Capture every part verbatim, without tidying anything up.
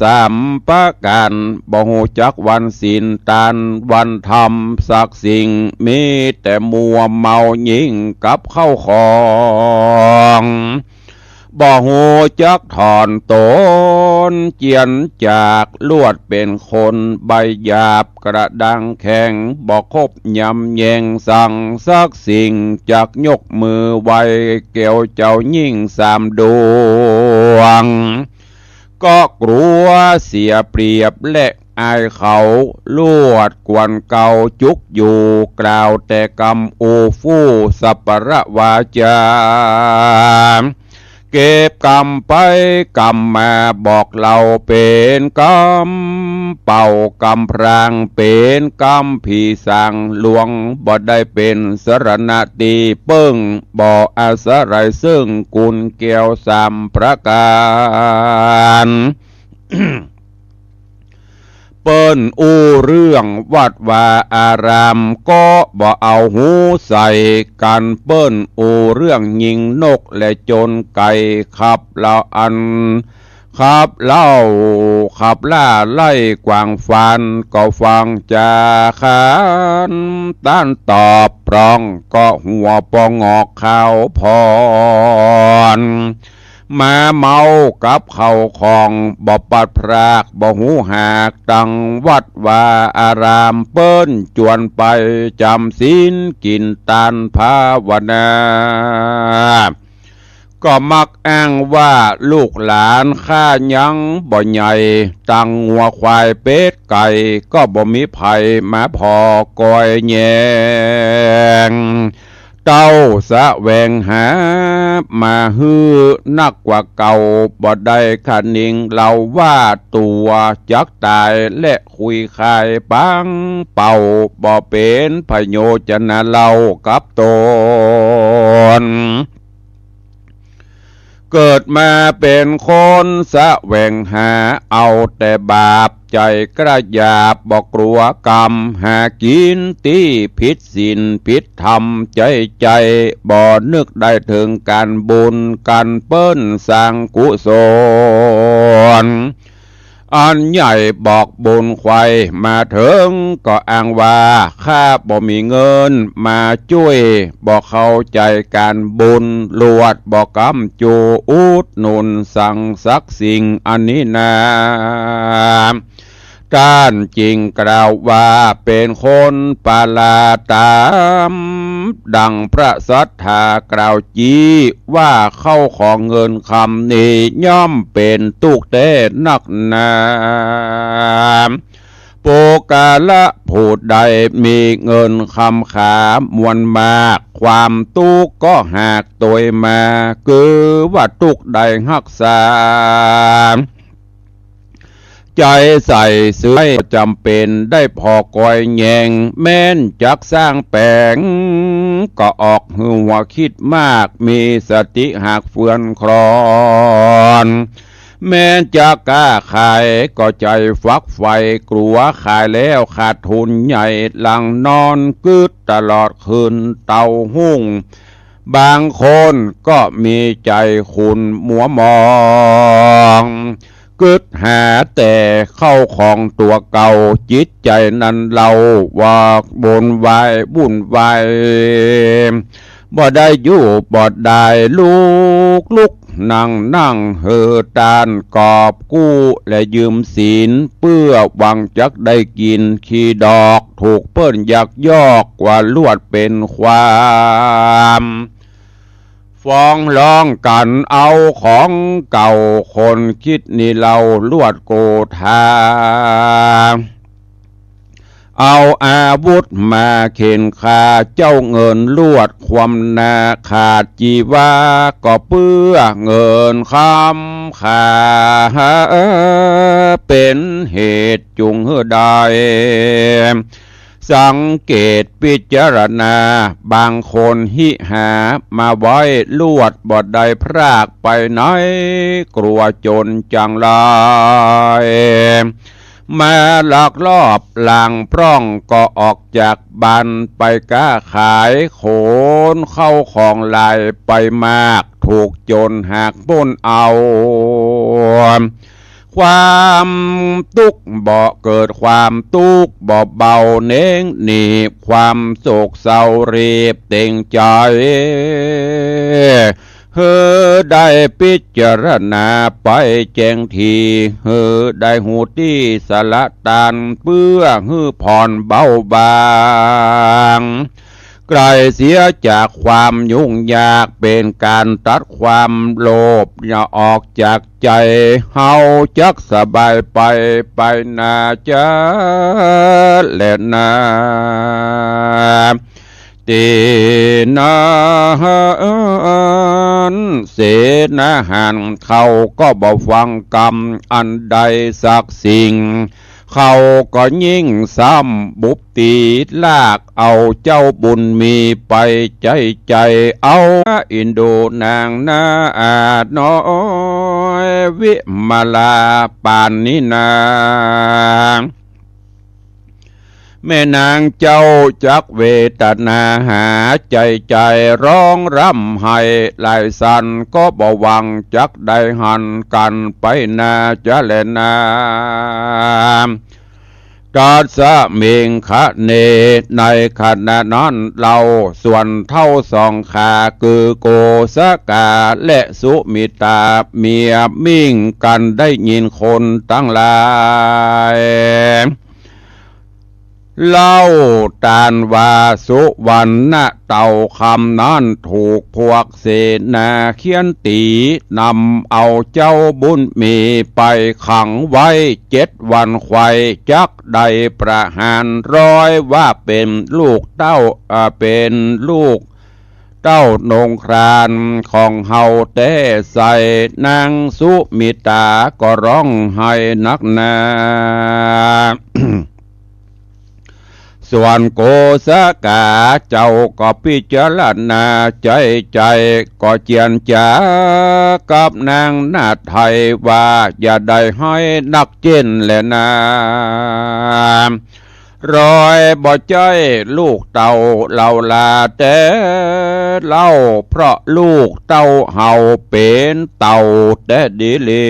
สามประก๋าน บ่ฮู้จักวันศีลตานวันธรรมสักสิ่ง มีแต่มัวเมายิ่งกับเข้าของ บ่ฮู้จักถ่อนต๋นเจียนจาก ลวดเป๋นคนใบหยาบกระด้างแข็ง บ่คบยำแยงสังสักสิ่ง จักยกมือไหว้แก้วเจ้าญิงสามดวง ก็กลัวเสียเปรียบและอายเขา ลวดกวนเก่าจุกอยู่ กล่าวแต่กำอู้ฟู่สัปปะระวาจา เก็บกำไปกำมาบอกเล่าเป๋นกำเป่ากำพราง เป๋นกำผีสางลวง บ่ได้เป๋นสรณะตี้เปิ้ง บ่อาศัยเซิ่งกุณแก้วสามประก๋าน เปิ้นอู้เรื่องวัดวาอาราม ก็บ่เอาหูใส่กั๋น เปิ้นอู้เรื่องยิงนกและโจรไก่ ขับเล่าอัน ขับเล่า ขับล่าไล่กวางฟาน ก็ฟังจาขาน ต้านตอบปรอง ก็หัวปองอกขาวผ่อน มาเมากับเข้าของ บ่ปัดพราก บ่ฮู้หาก ตังวัดวาอาราม เปิ้นจวนไปจ๋ำศีล กิ๋นตานภาวนา ก็มักอ้างว่า ลูกหลานข้ายังบ่ใหญ่ ตังงัวควายเป็ดไก่ ก็บ่มีใผมาผ่อกอยแยง เต้าแสวงหามาหื้อนักกว่าเก่า บ่ได้คะนิงเล่าว่าตั๋วจักต๋าย และคุยคายปังเป่า บ่เป๋นประโยชน์จะนาเล่ากับต๋น เกิดมาเป๋นคนแสวงหา เอาแต่บาปใจ๋กระหยาบ บ่กลัวกรรมหากิ๋นตี้ผิดศีลผิดธรรม ใจ๋ใจ๋บ่นึกได้เถิงก๋านบุญ ก๋านเปิ้นสร้างกุศล อันใหญ่บอกบุญไขว่มาเถิง ก็อ้างว่า ข้าบ่มีเงินมาจ้วย บ่เข้าใจ๋ก๋านบุญ ลวดบ่กำจูอุดหนุนสังสักสิ่ง อันนี้นา ต้านจึงกล่าวว่า เป๋นคนประหลาดต๋ามดังพระสัตถากล่าวจี้ ว่าเข้าของเงินคำนี้ ย่อมเป๋นตุ๊กข์แต๊นักหนา ปุคคละผู้ใดมีเงินคำขามวลมาก ความตุ๊กข์ก็หากตวยมา คือว่าตุ๊กข์ได้ฮักษา ใจ๋ใส่ซื้อ จำเป๋นได้ผ่อกอยแยง แม้นจักสร้างแป๋ง ก็ออกหื้อว่าคิดมาก มีสติหากเฟื่อนคลอน แม้จะก้าขายก็ใจ๋ฝักใฝ่ กลัวขายแล้วขาดทุนใหญ่ หลังนอนกึ๊ดตลอดคืนเต้าฮุ่ง บางคนก็มีใจ๋ขุ่นมัวหมอง กึ๊ดหาแต่เข้าของตั๋วเก่า จิตใจ๋นั้นเล่าว่าวนวายวุ่นวาย บ่ได้อยู่บ่ได้ลุก ลุกนั่งนั่ง หื้อต้านกอบกู้และยืมศีล เปื้อหวังจักได้กิ๋นขี้ดอก ถูกเปิ้นยักยอกกว่าลวดเป๋นความ ฟ้องร้องกั๋นเอาของเก่า คนคิดนี้เล่าลวดโกธา เอาอาวุธมาเข่นฆ่าเจ้าเงินลวด ความหน้าขาดจีวา ก็เปื้อเงินคำขา เป๋นเหตุจุงหื้อได้ สังเกตพิจารณา บางคนหิหามาไว้ ลวดบ่ได้พรากไปไหน กลัวโจรจังไร มาลักลอบหลังปล้อง ก็ออกจากบ้านไปก้าขาย ขนเข้าของหลายไปมาก ถูกโจรหากปล้นเอา ความตุ๊กข์บ่เกิด ความตุ๊กข์บ่เบา เน้งหนีบ ความโศกเศร้ารีบเต็งใจ๋ หื้อได้พิจารณาไปแจ้งที หื้อได้ฮู้ตี้สละตาน เปื้อหื้อผ่อนเบาบาง ไกลเสียจากความยุ่งยาก เป๋นก๋านตัดความโลภอย่าออกจากใจ๋ เฮาจักสบายไป ไปหน้าจ๊ะแลนา ตี้นั้น เสนาหารเขาก็บ่ฟังกำอันใดสักสิ่ง เขาก็ยิ่งซ้ำบุบตี๋ลากเอาเจ้าบุญมีไปใจ๊ใจ๋ เอาอินดูนางนาน้อยวิมลาปานนี้นา แม่นางเจ้าจักเวทนาหาใจ๋ใจ๋ ฮ้องร่ำไห้ไหล่สั่น ก็บ่หวั่นจักได้หันกั๋นไปนาจ๊ะแลนา ตัสมิงคะเน ในขณะนั้นเล่า ส่วนเฒ่าสองขา คือโกสกาและสุมิตา เมียมิ่งกั๋นได้ยินคนตังหลาย เล่าตานว่าสุวรรณเต่าคำนั้นถูกพวกเสนาเคียนตี๋ นำเอาเจ้าบุญมีไปขังไว้เจ็ดวัน ใค่จักได้ประหาร ร้อยว่าเป๋นลูกเต้า อ่า เป๋นลูก เต้านงครานของเฮาแต๊ใส่ นางสุมิตาก็ฮ้องไห้นักหนา ส่วนโกสกาเจ้าก็พิจารณาใจ๋ใจ๋ ก็เจียรจ๋ากับนางนาฏไทยว่า อย่าได้ไห้นักเจ้นแลนา ฮ้อยบ่ใจ้ลูกเต้าเฮาลาแต๊เล่า เพราะลูกเต้าเฮาเป๋นเต่าแต๊ดีหลี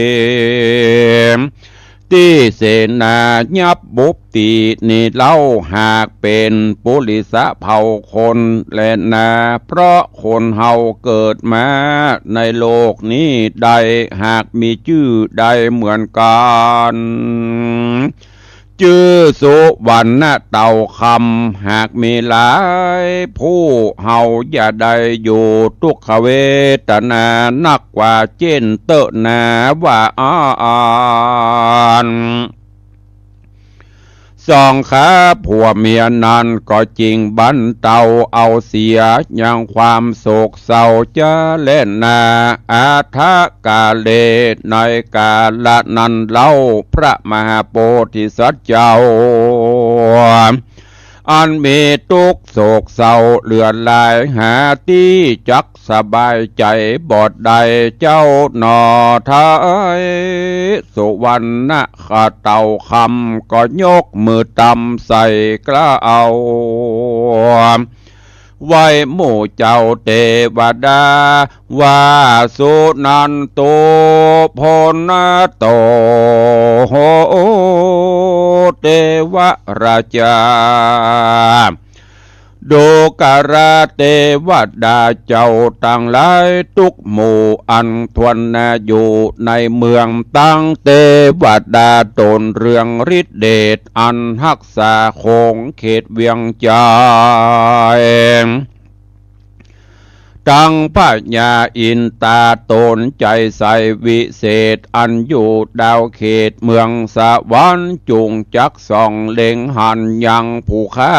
ตี้เสนายับบุบตี๋นี้เล่า หากเป๋นปุริสะเผ่าคนแลนา เพราะคนเฮาเกิดมาในโลกนี้ได้ หากมีจื้อได้เหมือนกั๋น จื้อสุวรรณเต่าคำ หากมีหลายผู้ เฮาอย่าได้อยู่ตุ๊กขเวทนานักกว่าเจ้นเต๊อะนา ว่าอั้น สองขาผัวเมียนั้นก็จึงบรรเตาเอาเสียยังความโศกเศร้าจ๊ะแลนา อัฏฐกาเล ในกาละนั้นเล่า พระมหาโพธิสัตว์เจ้า อันมีตุ๊กข์โศกเศร้าเหลือหลาย หาตี้จักสบายใจ๋บ่ได้ เจ้าหน่อไท้สุวรรณะเต่าคำ ก็ยกมือต่ำใส่เกล้า ไหว้หมู่เจ้าเตวดา ว่าสุนันโต พลโต เตวราชา ดูกราเตวดาเจ้าตังหลายตุ๊กหมู่ อันทวนนาอยู่ในเมืองตัง เตวดาต๋นเรืองฤทธิ์เดช อันฮักษาขงเขตเวียงจันทน์ ตังพญาอินต๋าต๋นใจ๋ใสวิเศษ อันอยู่ดาวเขตเมืองสวรรค์ จุ่งจักส่องเล็งหันยังผู้ข้า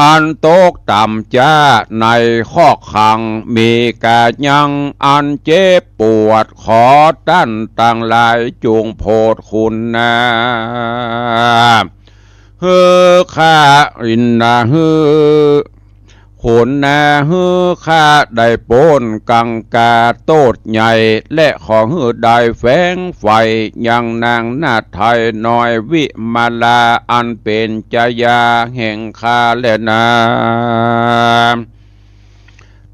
อันตกต่ำจ๊ะในคอกขัง มีก๋ายังอันเจ็บปวด ขอต้านตังหลายจุ่งโผดคุณนา หื้อข้าอินนาหื้อ คุณนาหื้อข้าได้ป๊นกังขาโต้ษใหญ่ และขอหื้อได้แฝงใฝ่ยังนางนาฏไทยน้อยวิมลา อันเป๋นจยาแห่งข้าแลนา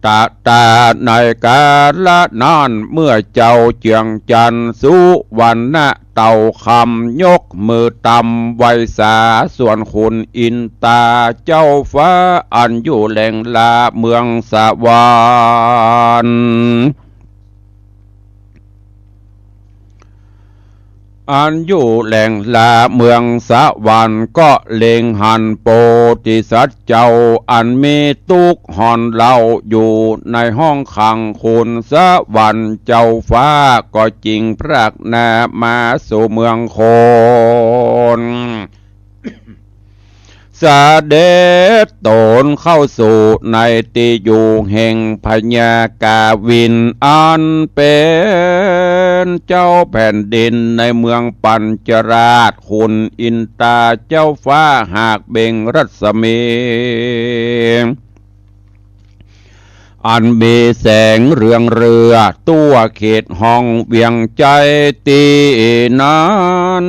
ตะตา ในกาละนั้น เมื่อเจ้าเจืองจันทร์สุวรรณะเต่าคำ ยกมือตำไหว้สาส่วนคุณอินตาเจ้าฟ้า อันอยู่แหล่งลาเมืองสวรรค์ อันอยู่แหล่งลาเมืองสวรรค์ ก็เล็งหันโพธิสัตว์เจ้า อันมีตุ๊กข์หอนเล่าอยู่ในห้องขังคุณสวรรค์ เจ้าฟ้าก็จึงพรากหน้ามาสู่เมืองคน เสด็จตนเข้าสู่ในตี้อยู่แห่งพญากาวิน อันเป๋นเจ้าแผ่นดินในเมืองปัญจราช คุณอินตาเจ้าฟ้าหากเบ่งรัศมี อันมีแสงเรืองเรือ ทั่วเขตห้องเวียงใจ๋ ตี้นั้น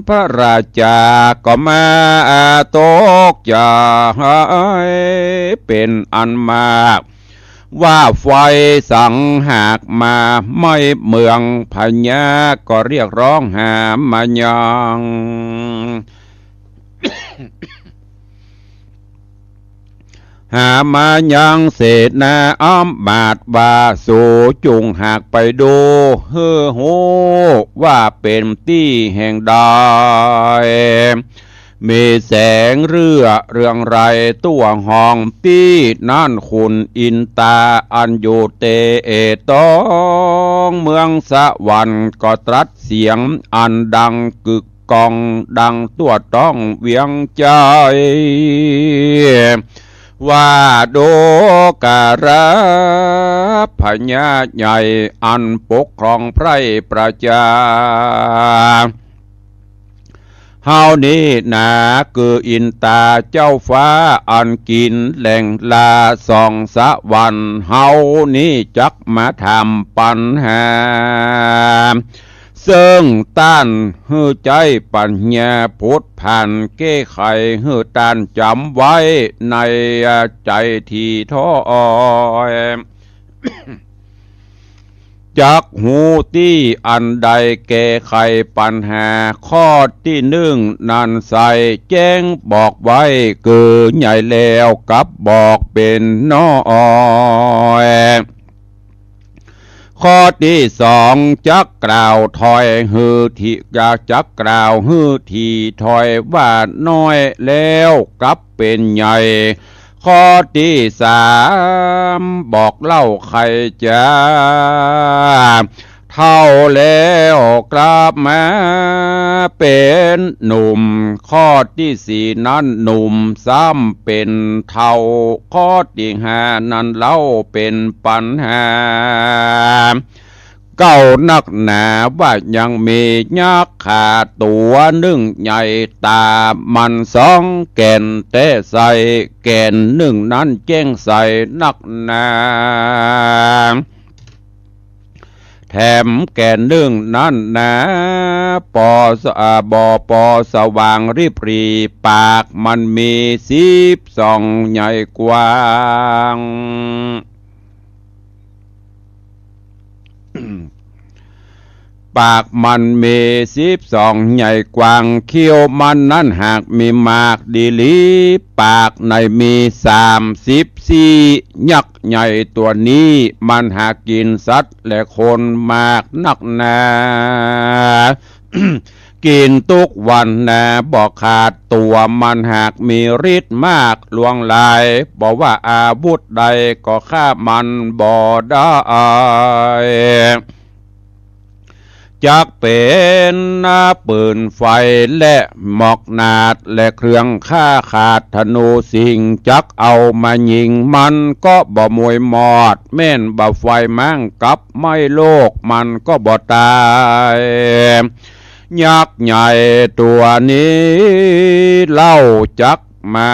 พระราชาก็มาตกใจ๋เป๋นอันมาก ว่าไฟสังหากมาไหม้เมือง พญาก็เรียกร้องหามายัง หามายังเสนาอำมาตย์ว่า สูจุ่งหากไปดูหื้อฮู้ว่าเป๋นตี้แห่งใด มีแสงเรือเรืองไรทั่วห้อง ตี้นั้นคุณอินตาอันอยู่เตตองเมืองสวรรค์ ก็ตรัสเสียงอันดังกึก ก้องดังทั่วท้องเวียงใจ๋ ว่าดูกรา พญาใหญ่อันปกครองไพร่ประชา เฮานี้นา คืออินตาเจ้าฟ้าอันกิ๋นแหล่งลาสองสวรรค์ เฮานี้จักมาถามปัญหา เซิ่งต้านหื้อใจ๊ปัญญาผุดผ่านแก้ไข หื้อต้านจ๋ำไว้ในใจ๋ถี่ถ้อย จักฮู้ตี้อันใดแก้ไขปัญหา ข้อตี้นึ่งนั้นใสแจ้งบอกไว้ คือใหญ่แล้วกับบอกเป๋นน้อย ข้อตี้สองจักกล่าวถ้อยหื้อถี่ จักกล่าวหื้อถี่ถ้อยว่าน้อยแล้วกับเป๋นใหญ่ ข้อตี้สามบอกเล่าใค่จ๋า เฒ่าแล้วกลับมาเป๋นหนุ่ม ข้อตี้สี่นั้นหนุ่มซ้ำเป๋นเฒ่า ข้อตี้ห้านั้นเล่าเป๋นปัญหา เก่านักหนาว่ายังมียักขาตั๋วนึ่งใหญ่ต๋ามันสองแก่น แต่ใส่แก่นนึ่งนั้นแจ้งใสนักหนา แถมแก่นนึ่งนั้นนา ปอส- อ่า บ่ปอสว่างริบหรี่ ปากมันมีสิบสองใหญ่กว้าง ปากมันมีสิบสองใหญ่กว้าง เขี้ยวมันนั้นหากมีมากดีหลี ปากในมีสามสิบสี่ ยักษ์ใหญ่ตั๋วนี้มันหากกิ๋นสัตว์และคนมากนักหนา กิ๋นตุ๊กวันนาบ่ขาดตั๋ว มันหากมีฤทธิ์มากหลวงหลาย บ่ว่าอาวุธใดก็ฆ่ามันบ่ได้ จักเป๋นปืนไฟและหมอกหนาดและเครื่องฆ่าขาดธนูสิงห์ จักเอามายิงมันก็บ่มวยมอด แม่นบ่ไฟไหม้กับไหม้โลกมันก็บ่ต๋าย ยักษ์ใหญ่ตั๋วนี้เล่าจักมา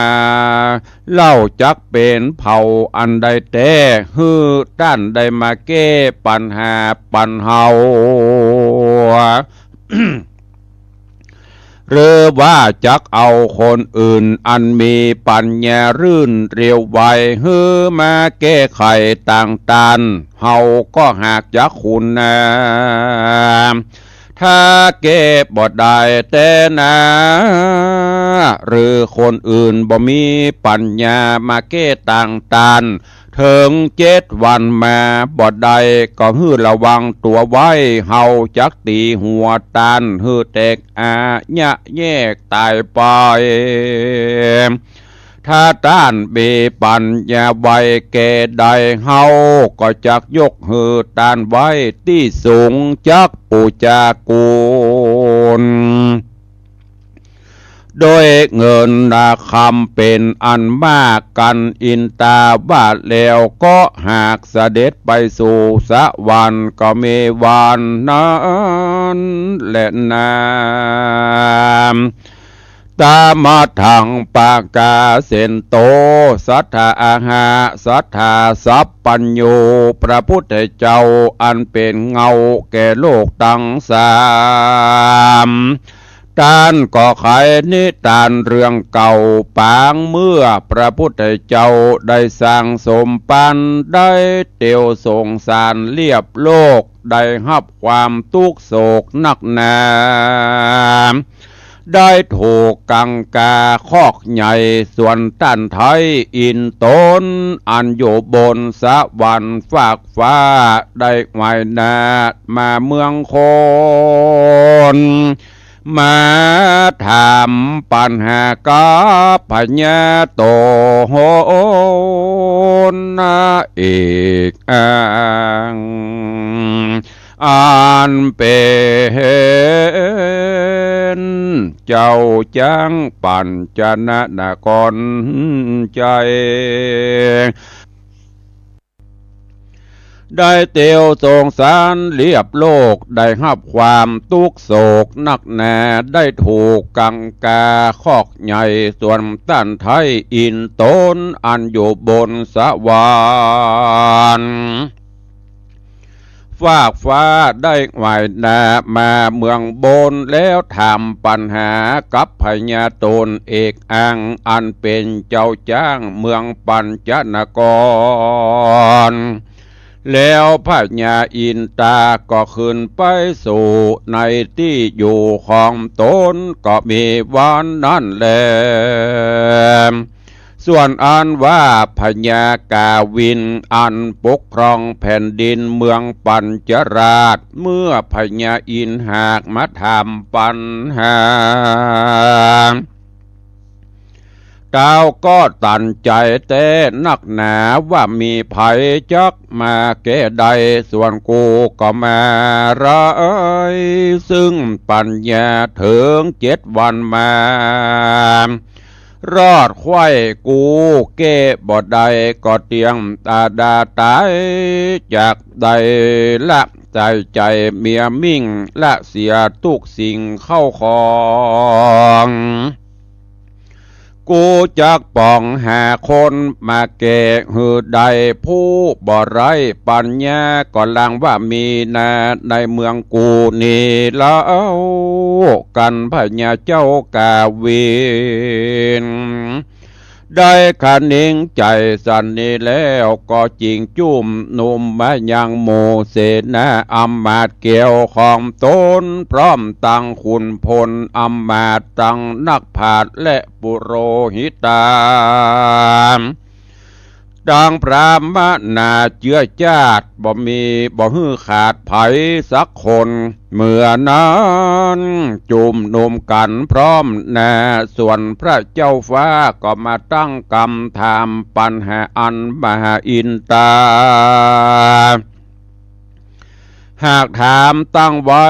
เล่าจักเป๋นเผ่าอันใดแต๊ หื้อต้านได้มาแก้ปัญหาปัญเฮา เ หรือว่าจักเอาคนอื่นอันมีปัญญารื่นเร็วไว หื้อมาแก้ไขต่างต้าน เฮาก็หากจักคุณนา ถ้าแก้บ่ได้แต๊นา หรือคนอื่นบ่มีปัญญามาแก้ต่างต้าน เถิงเจ็ดวันมาบ่ได้ ก็หื้อระวังตั๋วไว้ เฮาจักตี๋หัวต้าน หื้อแตกอาเยียะแยกต๋ายไป ถ้าต้านมีปัญญาไวแก้ได้ เฮาก็จักยกหื้อต้านไว้ตี้สูง จักปู๋จากู๋น โดยเงินนาคำเป๋นอันมาก กัณฑ์อินตาว่าแล้วก็หากเสด็จไปสู่สวรรค์ ก็มีวันนั้นแลนา ตามาธัง ปะกาเสนโต สัตถาอาหา สัตถาสัพพัญญู พระพุทธเจ้าอันเป๋นเงาแก่โลกตังสาม ต้านก็ไขนิตานเรื่องเก่า ปางเมื่อพระพุทธเจ้าได้สร้างสมปัน ได้เตียวสงสารเรียบโลก ได้ฮับความตุ๊กข์โศกนักหนา ได้ถูกกังกาคอกใหญ่ ส่วนต้านไท้อินตน อันอยู่บนสวรรค์ฟากฟ้า ได้ไหว้หน้ามาเมืองคน มาถามปัญหากับพญาตนนาอีกอ้าง อันเป๋นเจ้าจ๊างปัญจนนครใจ๋ ได้เตียวสงสารเรียบโลก ได้ฮับความตุ๊กข์โศกนักหนา ได้ถูกกังกาคอกใหญ่ ส่วนต้านไท้อินตน อันอยู่บนสวรรค์ ฟากฟ้าได้ไหว้หน้ามาเมืองบน แล้วถามปัญหากับพญาตนเอกอัง อันเป๋นเจ้าจ๊างเมืองปัญจนคร แล้วพญาอินตาก็ขึ้นไปสู่ในตี้อยู่ของตน ก็มีวันนั้นแล ส่วนอันว่าพญากาวินอันปกครองแผ่นดินเมืองปัญจราช เมื่อพญาอินหากมาถามปัญหา เต้าก็ตันใจ๋แต๊นักหนา ว่ามีใผจักมาแก้ได้ ส่วนกูก็มาไร้ซึ่งปัญญาเถิงเจ็ดวันมา รอดไขว้กูแก้บ่ได้ ก็เตียงตาดาต๋าย จักได้ละใส่ใจ๋เมียมิ่ง ละเสียกู้สิ่งเข้าของ กูจักป่องหาคนมาแก้หื้อได้ ผู้บ่ไร้ปัญญาก็ลางว่ามีนาในเมืองกูนี้เล่า กันพญาเจ้ากาวิน ได้คะนิงใจ๋สันนี้แล้ว ก็จิ่งจุมนุมมายังหมู่เสนาอำมาตย์แก้วของตน พร้อมตังขุนพลอำมาตย์ ตังนักปราชญ์และปุโรหิตา ตังพราหมณาเจื้อจาติ บ่มีบ่หื้อขาดใผสักคน เมื่อนั้นจุมนุมกั๋นพร้อมหน้า ส่วนพระเจ้าฟ้าก็มาตั้งกำถามปัญหาอันมหาอินตา หากถามตั้งไว้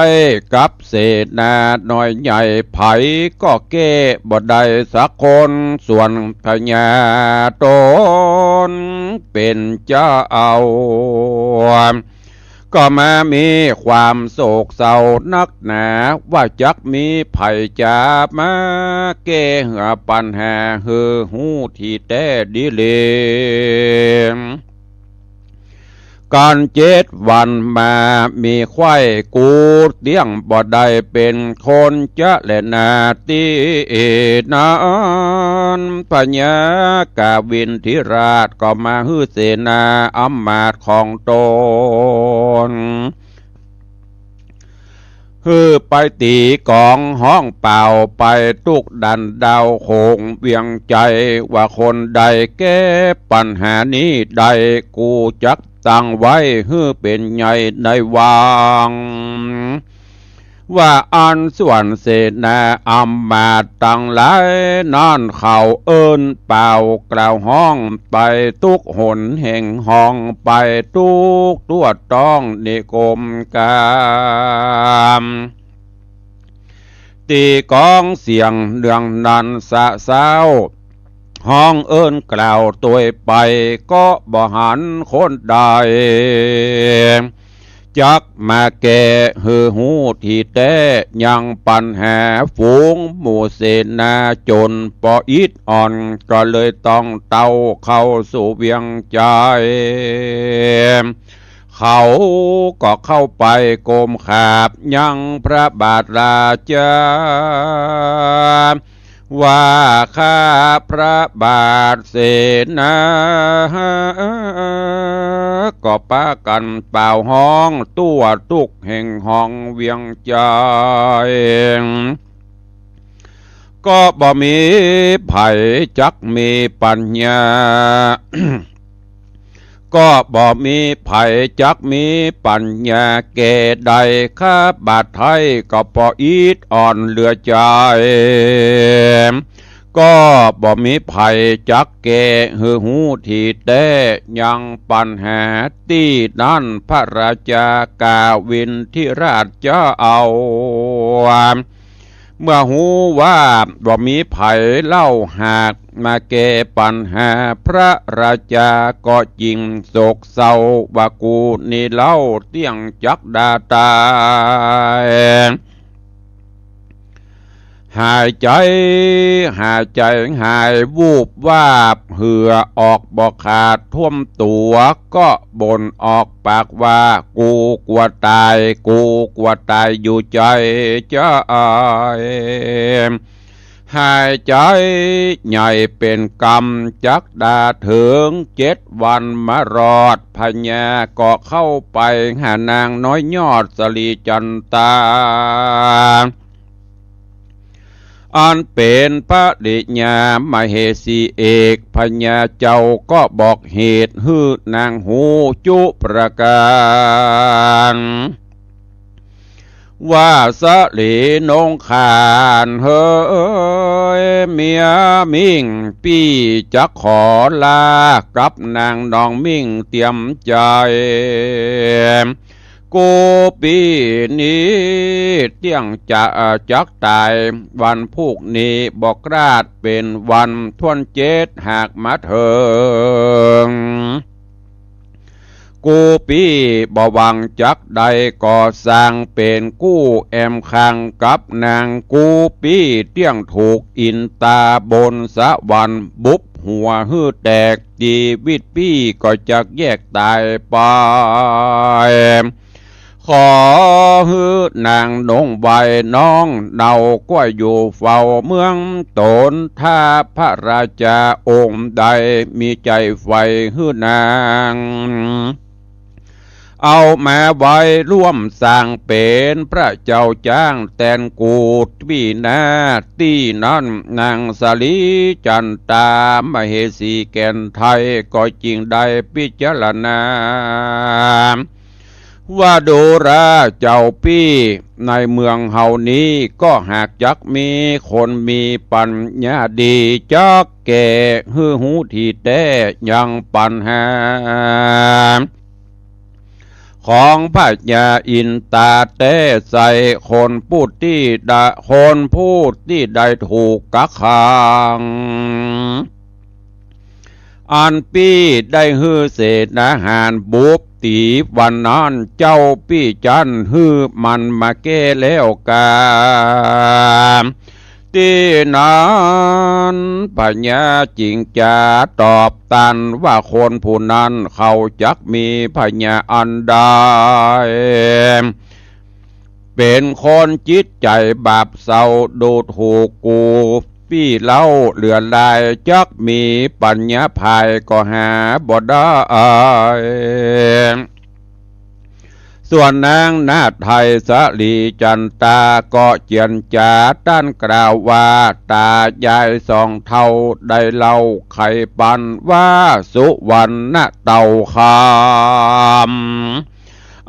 กับเสนาน้อยใหญ่ ใผก็แก้บ่ได้สักคน ส่วนพญาตนเป๋นเจ้า ก็มามีความโศกเศร้านักหนา ว่าจักมีใผจะมาแก้หื้อปัญหาหื้อฮู้ตี้แต๊ดีเล ก กั๋นเจ็ดวันมา มีใค่กูเตี้ยง บ่ได้เป๋นคนจะแลนา ตี้นั้น พญากวินทิราชก็มาหื้อเสนาอำมาตย์ของต๋น หื้อไปตี๋ก๋องฮ้องเป่า ไปตุ๊กดันดาวโขงเวียงใจ๋ ว่าคนใดแก้ปัญหานี้ได้ กูจักตั้งไว้หื้อเป๋นใหญ่ในวัง ว่าอันส่วนเสนาอำมาตย์ตังหลายนั้น เขาเอิ้นเป่ากล่าวฮ้อง ไปตุ๊กหนแห่งห้อง ไปตุ๊กทั่วต้องนิคมกาม ตี๋ก๋องเสียงเดืองนันสะเซ้า ฮ้องเอิ้นกล่าวตวยไป ก็บ่หันคนใด จักมาแก้หื้อฮู้ตี้แต๊ ยังปัญหาฝูงหมู่เสนาจ๋นปออิดอ่อน ก็เลยต้องเต้าเข้าสู่เวียงใจ๋ เขาก็เข้าไปก้มขาบยังพระบาทราชา ว่าข้าพระบาทเสนา ก็ปากั๋นเป่าฮ้องทั่วตุ๊กแห่งห้องเวียงใจ๋ ก็บ่มีใผจักมีปัญญา ก็บ่มีใผจักมีปัญญาแก้ได้ ข้าบาทไท้ก็ปออิดอ่อนเหลือใจ๋ ก็บ่มีใผจักแก้หื้อฮู้ตี้แต๊ ยังปัญหาตี้นั้น พระราชากวินทิราชเจ้า เมื่อฮู้ว่าบ่มีใผเล่าหากมาแก้ปัญหา พระราชาก็จิ่งโศกเศร้า ว่ากูนี้เล่าเตี้ยงจักดาต๋าย หายใจ๋ หายใจ๋หาย วูบวาบ เหื่อออกบ่ขาดท่วมตั๋ว ก็บ่นออกปากว่า กูกั๋วต๋าย กูกั๋วต๋ายอยู่ใจ๋ ใจ๋ หายใจ๋ใหญ่เป๋นกำ จักดาเถิงเจ็ดวันมารอด พญาก็เข้าไปหานางน้อยยอดสะหลีจันตา อันเป๋นปริญญามเหสีเอก พญาเจ้าก็บอกเหตุหื้อนางฮู้จุประก๋าน ว่าสะหลีนงคานเหย เมียมิ่ง ปี้จักขอลากับนางน้องมิ่งเตียมใจ๋ กูปี้นี้เตี้ยงจะจักต๋ายวันพูกนี้ บ่คลาดเป๋นวันถ้วนเจ็ดหากมาเถิง กูปี้บ่หวังจักได้ก่อสร้างเป๋นกู้แอมข้างกับนาง กูปี้เตี้ยงถูกอินตาบนสวรรค์บุบหัวหื้อแตก จีวิตปี้ก็จักแยกต๋ายไป ขอหื้อนางนงไหว้น้องเนา ก็อยู่เฝ้าเมืองต๋น ถ้าพระราชาองค์ใดมีใจ๋ใฝ่หื้อนาง เอามาไว้ร่วมสร้างเป๋นพระเจ้าจ๊างแตนกูปี้นา ตี้นั้นนางสะหลีจันตามเหสีแก่นไทย ก็จิ่งได้พิจารณา ว่าดูราเจ้าปี้ ในเมืองเฮานี้ก็หากจักมีคนมีปัญญาดี จักแก้หื้อฮู้ตี้แต๊ยังปัญหา ของพญาอินตาแต๊ใส่ คนผู้ตี้ได้ คนผู้ตี้ได้ถูกกักขัง อันปี้ได้หื้อเสนาหารบุบตี๋วันนั้น เจ้าปี้จั้นหื้อมันมาแก้แล้วกา ตี้นั้นพญาจิ๋งจ๋าตอบตันว่า คนผู้นั้นเขาจักมีพญาอันใด เป๋นคนจิตใจ๋บาปเศร้าดูถูกกูปี้เล่าเหลือหลาย จักมีปัญญาภายก็หาบ่ได้ ส่วนนางนาฏไทยสลีจันตาก็เจียรจ๋าต้านกล่าวว่า ต๋ายายสองเฒ่าได้เล่าไขปันว่า สุวรรณเต่าคำ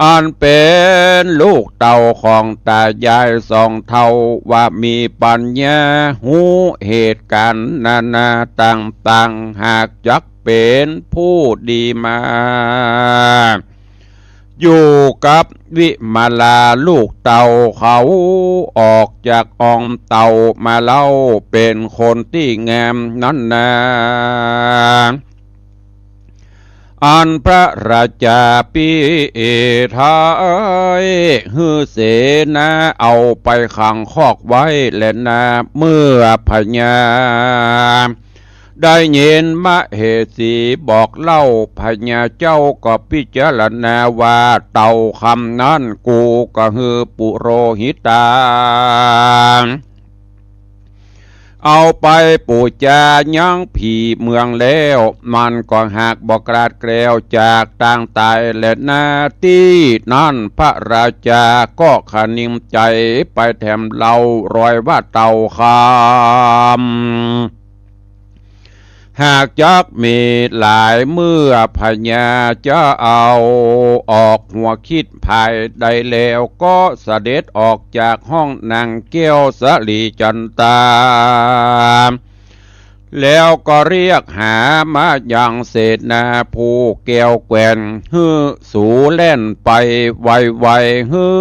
อันเป๋นลูกเต้าของต๋ายายสองเฒ่าว่ามีปัญญาฮู้เหตุก๋ารณ์นานาต่างๆ หากจักเป๋นผู้ดีมา อยู่กับวิมาลาลูกเต้าเขา ออกจากอ้อมเต้ามาเล่า เป๋นคนตี้งามนั้นนา อันพระราชาปิไทยหื้อเสนาเอาไปขังคอกไว้แลนา เมื่อพญาได้ยินมเหสีบอกเล่า พญาเจ้าก็พิจารณาว่า เต่าคำนั้นกูก็หื้อปุโรหิตา เอาไปปู๋จายังผีเมืองแล้ว มันก็หากบ่กลาดแคล้วจากตางต๋ายแลนา ตี้นั้นพระราชาก็คะนิงใจ๋ไปแถมเล่ารอยว่า เต่าคำหากจักมีหลาย เมื่อพญาจะเอาออกหัวคิดภายใดแล้ว ก็เสด็จออกจากห้องนางแก้วสลีจันตา แล้วก็เรียกหามายังเสนาผู้แก้วแกว่น หื้อสูแล่นไปไวๆ หื้อ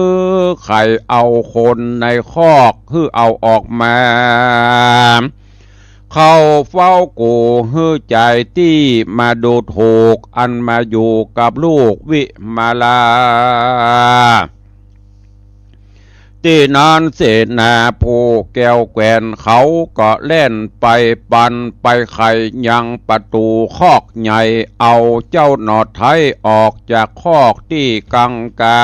ใค่เอาคนในคอกหื้อเอาออกมา เข้าเฝ้ากู หื้อจายตี้มาดูถูก อันมาอยู่กับลูกวิมาลา ตี้นั้นเสนาผู้แก้วแกว่นเขาก็แล่นไปปันไปไขยังประตู๋คอกใหญ่ เอาเจ้าหนอดไท้ออกจากคอกตี้กังกา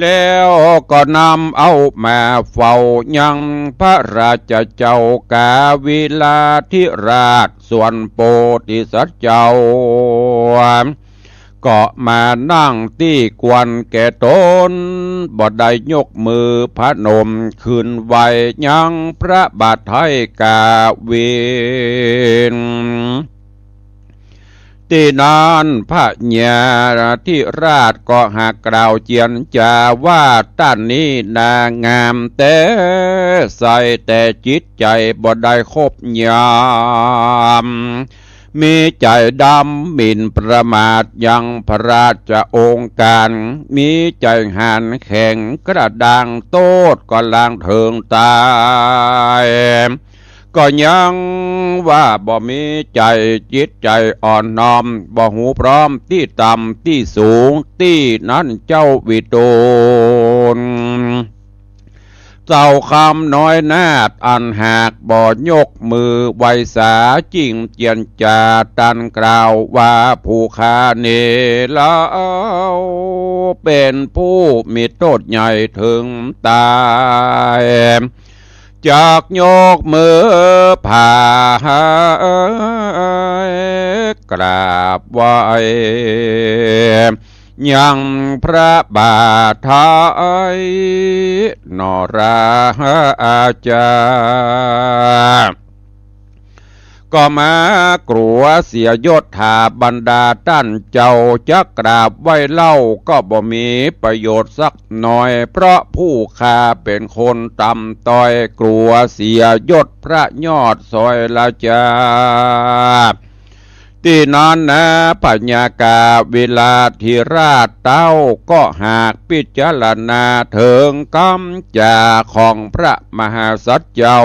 แล้วก็นำเอามาเฝ้ายังพระราชเจ้ากาวิลาธิราช ส่วนโปธิสัตว์เจ้า ก็มานั่งตี้ควรแก่ต๋น บ่ได้ยกมือพนมขึ้นไหว้ยังพระบาทไท้กาวิน ตี้นั้นพญาธิราชก็หากกล่าวเจียรจ๋าว่า ต้านนี้นางงามแต๊ ใส่แต่จิตใจ๋บ่ได้คบยาม มีใจ๋ดำหมิ่นประมาทยังพระราชโองการ มีใจ๋หาญแข็งกระด้างโต้ษก็ลางเถิงต๋าย ก็ยังว่าบ่มีใจ๋จิตใจ๋อ่อนน้อม บ่ฮู้พร้อมตี้ต่ำตี้สูง ตี้นั้นเจ้าวิทูล เจ้าคำน้อยนาฏอันหากบ่ยกมือไหว้สา จิ่งเจียรจ๋าตรัสกล่าวว่า ผู้ข้านี้เล่าเป๋นผู้มีโต้ษใหญ่เถิงต๋าย จักยกมือผายกราบไหว้ ยังพระบาทไท้นอราจา ก็มากลัวเสียยศ ถ้าบรรดาต้านเจ้าจักกราบไหว้เล่า ก็บ่มีประโยชน์สักหน่อย เพราะผู้ข้าเป๋นคนต่ำต้อย กลัวเสียยศพระยอดสอยราชา ตี้นั้นนา พญากาวิลาธิราชเต้าก็หากพิจารณาเถิงกำจ๋าของพระมหาสัตว์เจ้า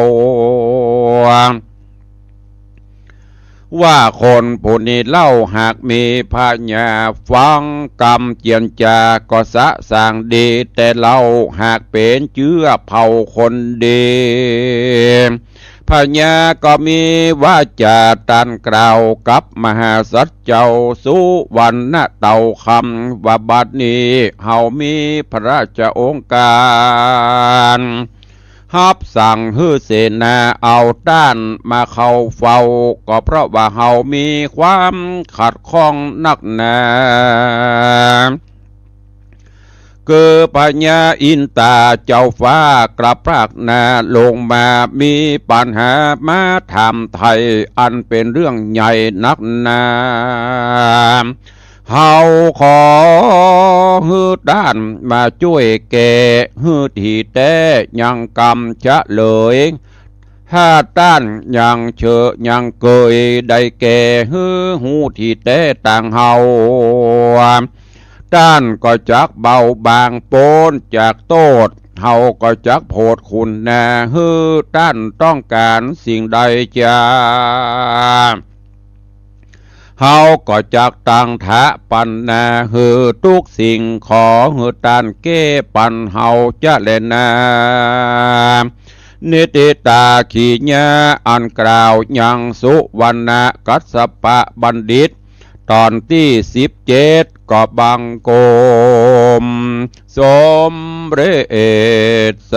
ว่าคนผู้นี้เล่าหากมีผญาฟังกำเจียรจาก็สะสางดี แต่เล่าหากเป๋นเจื้อเผ่าคนดี ผญาก็มีวาจาตรัสกล่าวกับมหาสัตว์เจ้าสุวรรณเต่าคำ ว่าบัดนี้เฮามีพระราชโองการ ฮับสั่งหื้อเสนาเอาต้านมาเข้าเฝ้า ก็เพราะว่าเฮามีความขัดข้องนักหนา คือพญาอินตาเจ้าฟ้ากลับพรากหน้าลงมา มีปัญหามาถามไถ่ อันเป๋นเรื่องใหญ่นักหนา เฮาขอหื้อต้านมาจ้วยแก้หื้อตี้แต๊ ยังกำเฉลย ถ้าต้านยังเชอยังเกยได้แก้หื้อฮู้ตี้แต๊ตางเฮา ต้านก็จักเบาบางป๊นจากโต้ษ เฮาก็จักโผดคุณนา หื้อต้านต้องก๋านสิ่งใดจา เฮาก็จักตังถะปันนา หื้อทุกสิ่ง ขอหื้อต้านแก้ปันเฮาจะแลนา นิติตาขีญาอันกล่าวยังสุวรรณกัสสปะบัณฑิต ตอนตี้สิบเจ็ด ก็บังคมสมเร็จเส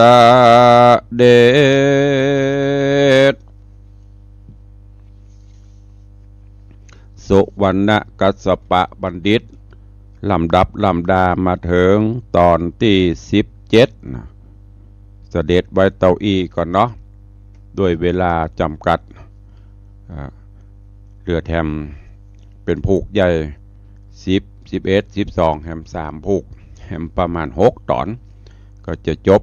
ด็จ สุวรรณกัสสปะบัณฑิต ลำดับลำดามาเถิงตอนตี้สิบเจ็ดนะ เสด็จไว้เต้าอี้ก่อนเนาะ ด้วยเวลาจ๋ำกัด อ่า เหลือแถมเป๋นผูกใหญ่ สิบ สิบเอ็ด สิบสอง แถมสามผูก แถมประมาณหกต๋อน ก็จะจบ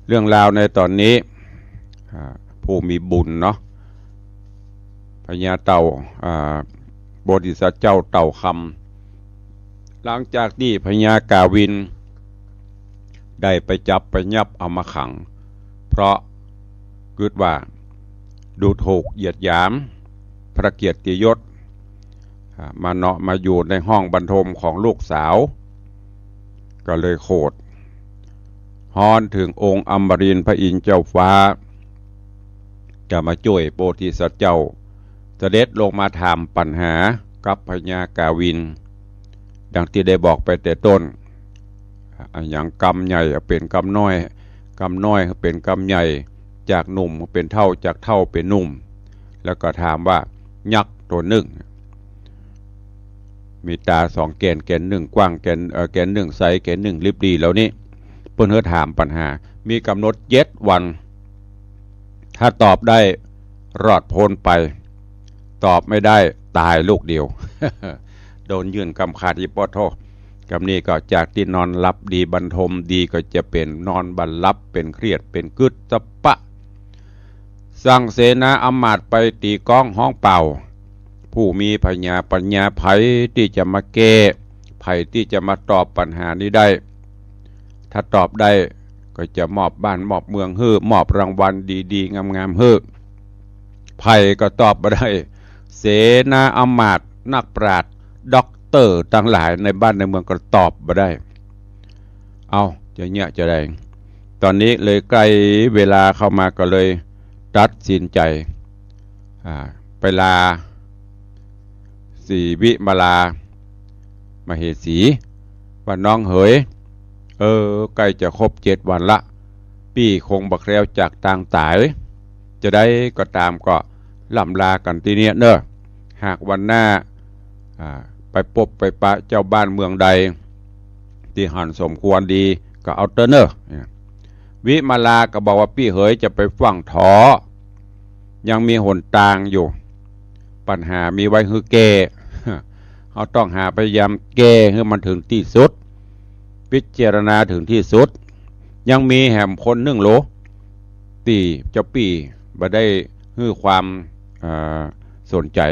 เรื่องราวในต๋อนนี้ อ่า ผู้มีบุญเนาะ พญาเต่า อ่า โพธิสัตว์เจ้าเต่าคำ หลังจากตี้พญากาวิน ได้ไปจับไปยับเอามาขัง เพราะกึ๊ดว่าดูถูกเหยียดหยามพระเกียรติยศ อ่า มาเนาะมาอยู่ในห้องบรรทมของลูกสาว ก็เลยโขดฮ้อนเถิงองค์อมรินทร์พระอินทร์เจ้าฟ้า จะมาจ้วยโพธิสัตว์เจ้า เสด็จลงมาถามปัญหากับพญากาวิน ดังตี้ได้บอกไปแต่ต้น อะหยังกำใหญ่เป๋นกำน้อย กำน้อยเป๋นกำใหญ่ จากหนุ่มเป๋นเฒ่า จากเฒ่าเป๋นหนุ่ม แล้วก็ถามว่ายักษ์ตั๋วนึ่ง มีต๋าสองแก่น แก่นนึ่งกว้าง แก่น เอ่อ แก่นนึ่งใส แก่นนึ่งริบหรี่เหล่านี้ เปิ้นหื้อถามปัญหา มีก๋ำหนดเจ็ดวัน ถ้าตอบได้รอดป๊นไป ตอบไม่ได้ต๋ายลูกเดียว โดนยื่นกำขาดอีปอดโธ่ กำนี้ก็จากตี้นอนหลับดีบรรทมดีก็จะเป๋นนอนบ่หลับ เป๋นเครียด เป๋นกึ๊ดสะปะ สั่งเสนาอำมาตย์ไปตี๋ก้องฮ้องเป่า ผู้มีผญาปัญญา ใผตี้จะมาแก้ ใผตี้จะมาตอบปัญหานี้ได้ ถ้าตอบได้ก็จะมอบบ้านมอบเมืองหื้อ มอบรางวัลดีๆ งามๆ หื้อ ใผก็ตอบบ่ได้ เสนาอำมาตย์ นักปราชญ์ ด็อกเตอร์ตังหลายในบ้านในเมืองก็ตอบบ่ได้ เอ้า จะเยียะจะใด ต๋อนนี้เลยใก้เวลาเข้ามาก็เลยตัดสินใจ๋ อ่า ไปลา ศรีวิมลา มเหสี ว่าน้องเหย เออ ใก้จะครบเจ็ดวันละ ปี้คงบ่แคล้วจากตางต๋าย จะใดก็ต๋ามก็ล่ำลากั๋นตี้เนี้ยเน่อ หากวันหน้า อ่า ไปปบไปปะเจ้าบ้านเมืองใด ตี้หันสมควรดีก็เอาเต๊อะเน่อ วิมลาก็บอกว่าปี้เหยจะไปฟั่งเถาะ ยังมีหนตางอยู่ ปัญหามีไว้หื้อแก้ เฮาต้องหาพยายามแก้หื้อมันเถิงตี้สุด พิจารณาเถิงตี้สุด ยังมีแหมคนนึ่งโหล ตี้เจ้าปี้บ่ได้หื้อความ เอ่อ สนใจ๋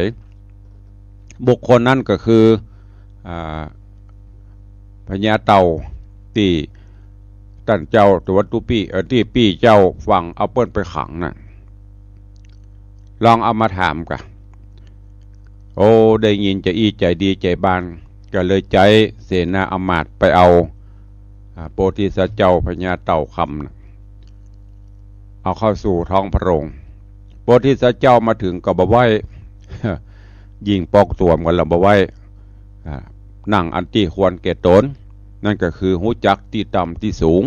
บุคคลนั้นก็คือ อ่า พญาเต่าตี้ต้านเจ้าตั๋วตุ๊ปี้ เอ่อ ตี้ปี้เจ้าฟั่งเอาเปิ้นไปขังน่ะ ลองเอามาถามกะ โอ้ ได้ยินใจ๋อี้ใจ๋ดีใจ๋บาน ก็เลยใจ๊เสนาอำมาตย์ไปเอา อ่า โพธิสัตว์เจ้าพญาเต่าคำน่ะ เอาเข้าสู่ท้องพระโรง โพธิสัตว์เจ้ามาเถิงก็บ่ไหว้ ยิ่งปอกตั๋วมันก็บ่ไหว้ อ่า นั่งอันตี้ควรแก่ต๋น นั่นก็คือฮู้จักตี้ต่ำตี้สูง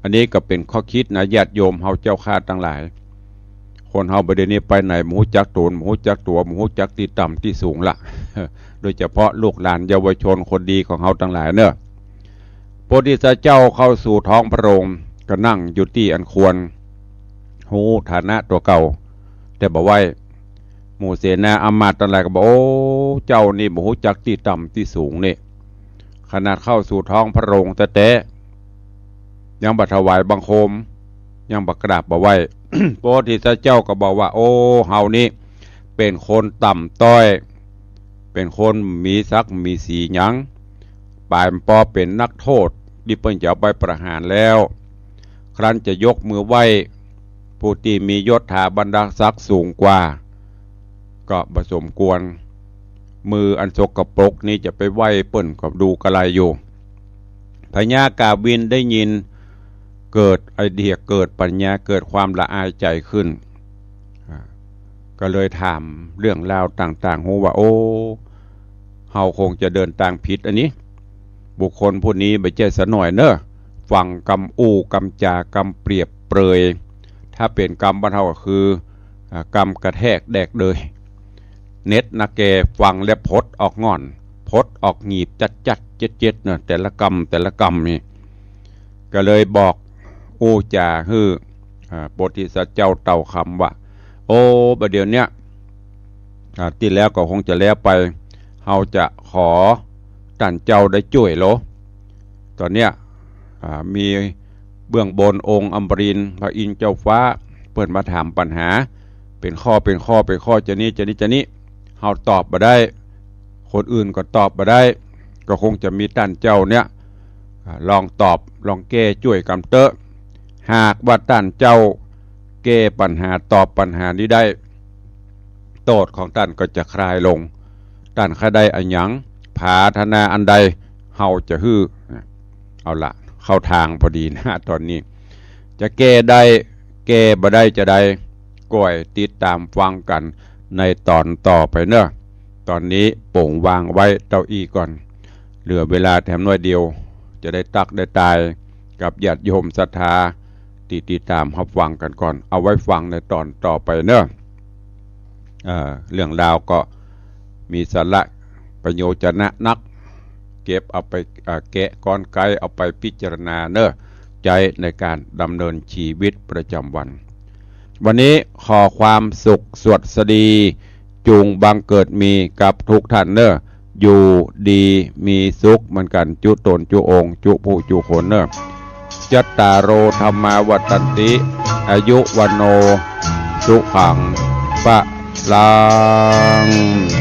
อันนี้ก็เป๋นข้อคิดนะ ญาติโยมเฮาเจ้าข้าตังหลาย คนเฮาบ่าเดี่ยวนี้ไปไหนบ่ฮู้จักต๋น บ่ฮู้จักตั๋ว บ่ฮู้จักตี้ต่ำตี้สูงละ โดยเฉพาะลูกหลานเยาวชนคนดีของเฮาตังหลายเนาะ โพธิสัตว์เจ้าเข้าสู่ท้องพระโรง ก็นั่งอยู่ตี้อันควร ฮู้ฐานะตั๋วเก่า แต่บ่ไหว้ หมู่เสนาอำมาตย์ตังหลายก็บอก โอ้ เจ้านี่บ่ฮู้จักตี้ต่ำตี้สูงนี่ ขนาดเข้าสู่ท้องพระโรงแต๊ๆ ยังบ่ถวายบังคม ยังบ่กราบบ่ไหว้ โพธิสัตว์เจ้าก็บอกว่า โอ้ เฮานี่เป๋นคนต่ำต้อย เป๋นคนบ่มีศักดิ์บ่มีศรีหยัง ป๋ายปอเป๋นนักโทษตี้เปิ้นจะเอาไปประหารแล้ว ครั้นจะยกมือไหว้ผู้ตี้มียศถาบรรดาศักดิ์สูงกว่า ก็บ่สมควร มืออันสกปรกนี้จะไปไหว้เปิ้นก็ดูกะไรอยู่ พญากาวินได้ยิน เกิดไอเดีย เกิดปัญญา เกิดความละอายใจ๋ขึ้น อ่า ก็เลยถามเรื่องราวต่างๆ ฮู้ว่า โอ้ เฮาคงจะเดินตางผิดอันนี้ บุคคลผู้นี้บ่ใจ้สะหน่อยเนาะ ฟังกำอู้กำจากำเปรียบเปรย ถ้าเป๋นกำบ้านเฮาก็คือ อ่า กำกระแทกแดกเดย เน็ดนะแก ฟังแล้วผดออกง่อน ผดออกหงีบจัดๆ เจ็ดๆ เนาะ แต่ละกำแต่ละกำนี่ ก็เลยบอกอู้จ๋าหื้อ อ่า โพธิสัตว์เจ้าเต่าคำว่า โอ้ บ่าเดี่ยวเนี้ย อ่า ตี้แล้วก็คงจะแล้วไป เฮาจะขอต้านเจ้าได้จ้วยโล ต๋อนเนี้ย อ่า มีเบื้องบนองค์อมรินทร์พระอินทร์เจ้าฟ้า เปิ้นมาถามปัญหา เป๋นข้อ เป๋นข้อ เป๋นข้อ จะนี้ จะนี้ จะนี้ เฮาตอบบ่ได้ คนอื่นก็ตอบบ่ได้ ก็คงจะมีต้านเจ้าเนี่ย อ่า ลองตอบ ลองแก้จ้วยกำเต๊อะ หากว่าต้านเจ้าแก้ปัญหา ตอบปัญหานี้ได้ โต้ษของต้านก็จะคลายลง ต้านใค่ได้อะหยัง ผาถนาอันใด เฮาจะหื้อ เอาละ เข้าตางพอดีนะ ต๋อนนี้ จะแก้ได้ แก้บ่ได้จาใด ก้อยติดต๋ามฟังกั๋นในต๋อนต่อไปเนาะ ต๋อนนี้ป๋งวางไว้เต้าอี้ก่อน เหลือเวลาแถมน้อยเดียว จะได้ตั๊กได้ตายกับญาติโยมศรัทธา ตี้ติดต๋ามฮับฟังกั๋นก่อน เอาไว้ฟังในต๋อนต่อไปเนาะ เอ่อ เรื่องราวก็มีสาระประโยชน์จะนะนัก เก็บเอาไป อ่า แกะกลไกเอาไปพิจารณาเนาะ ใจ๊ในก๋านดำเนินชีวิตประจ๋ำวัน วันนี้ขอความสุขสวัสดี จุ่งบังเกิดมีกับทุกท่านเนาะ อยู่ดีมีสุขเหมือนกั๋น จุ๊ต๋นจุ๊องค์ จุ๊ผู้จุ๊คนเนาะ จัตตาโร ธัมมา วัฑฒันติ อายุ วัณโณ สุขัง พะลัง